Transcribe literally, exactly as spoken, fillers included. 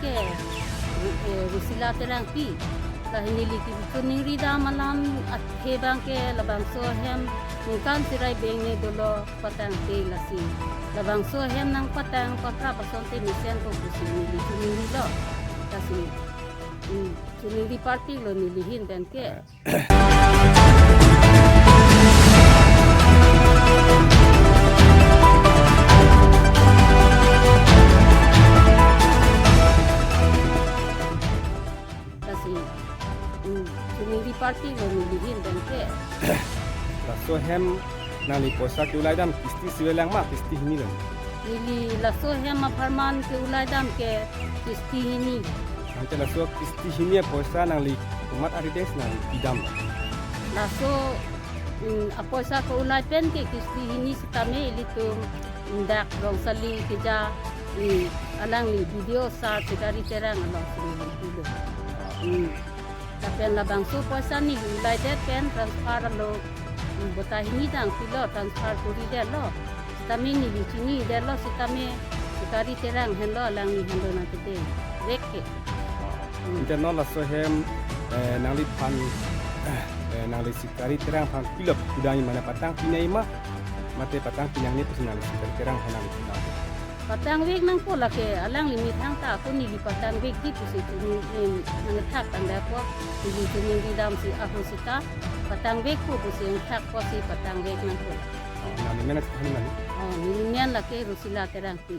ke, eh, Rosila Terangpi. Lahei neli kechoningri dam alam athe abang ke labangso ahem ningkan sirai beng ne dolo patangte lasi. Labangso ahem nangpatang paprap asonte mesenpo pusi neli choningrilo. Lasi, mm, choningri party lo neli ahin pen ke. Lasi, mm, choningri party lo neli ahin pen ke. Laso ahem nangli poisa ke-ulai dam kisti isi avelang ma, kisti hini lo? Neli laso ahem apharman ke-ulai dam ke kisti hini. Anke laso kisti hini apoisa nangli komat arideng si nangli pidam? Laso, mm, apoisa ke-ulai pen ke kisti hini sitame ilitum, mm, dak Rongsaling keja, mm, alangli B D O sir Sikari Terang along si nangpilo. Mm. Lapen labangso poisa neli ulaidet pen transfer alo, mm, bota hini dang pilo, transfer koridet lo. Sitame neli chinidetlo sitame Sikari Terang henlo alangli henlo nangkede vek ke. Hmm. Anke non laso ahem, eh, nangliphan, eh, nangli Sikari Terang aphan pilo pudamji mane patangpi nangji ma, mate patangpi nangne pusi nangli Sikari Terang aphan nangli pudam? Patang vek nangpo lake, alangli methang ta ako neli patang vekji pusi chini, em, nangthak tangdetpo, neli choningri dam si ako sita patang vekpo pusi nangthakpo si patang vek nangpo. Oh, nangli men hini mane? Oh, neli men lake Rosila Terangpi.